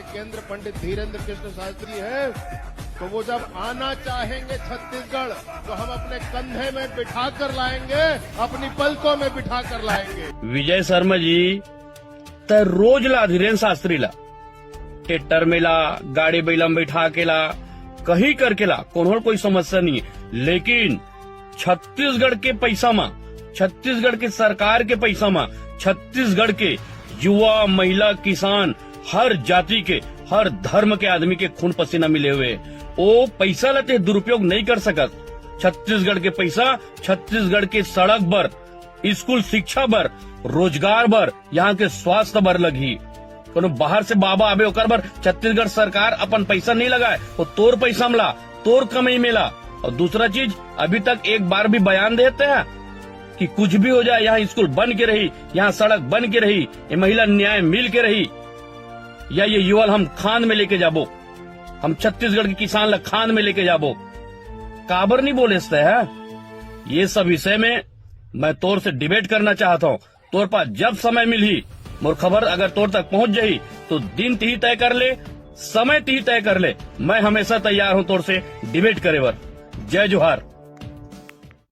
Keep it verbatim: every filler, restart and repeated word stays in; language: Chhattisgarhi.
केंद्र पंडित धीरेंद्र कृष्ण शास्त्री है, तो वो जब आना चाहेंगे छत्तीसगढ़, तो हम अपने कंधे में बिठा कर लाएंगे, अपनी पलकों में बिठा कर लाएंगे। विजय शर्मा जी, त रोज ला धीरेंद्र शास्त्री ला, ट्रैक्टर में ला, गाड़ी बैला में बैठा के ला, कहीं करके ला, कोनो कोई समस्या नहीं है। लेकिन छत्तीसगढ़ के पैसा मा, छत्तीसगढ़ के सरकार के पैसा मा, छत्तीसगढ़ के युवा, महिला, किसान, हर जाति के, हर धर्म के आदमी के खून पसीना मिले हुए हे। ओ पैसा ला ते दुरुपयोग नहीं कर सकत। छत्तीसगढ़ के पैसा छत्तीसगढ़ के सड़क बर, स्कूल शिक्षा बर, रोजगार बर, यहाँ के स्वास्थ्य बर लगही। कोनो बाहर से बाबा आबे, ओकर बर छत्तीसगढ़ सरकार अपन पैसा नहीं लगाए, वो तोर पैसा में ला, तोर कमाई में ला। और दूसरा चीज, अभी तक एक बार भी बयान देते हैं कि कुछ भी हो जाए, यहाँ स्कूल बन के रही, यहाँ सड़क बन के रही, ये महिला न्याय मिल के रही, या ये युवा ला हम खान में लेके जाबो, हम छत्तीसगढ़ के किसान ला खान में लेके जाबो, काबर नहीं बोले सते है? ये सब विषय में मैं तोर से डिबेट करना चाहत हूँ। तोर पास जब समय मिलही, मोर खबर अगर तोर तक पहुंच जाही, तो दिन तिही तय कर ले, समय तिही तय कर ले। मैं हमेशा तैयार हूँ तोर से डिबेट करे बर। जय जोहार।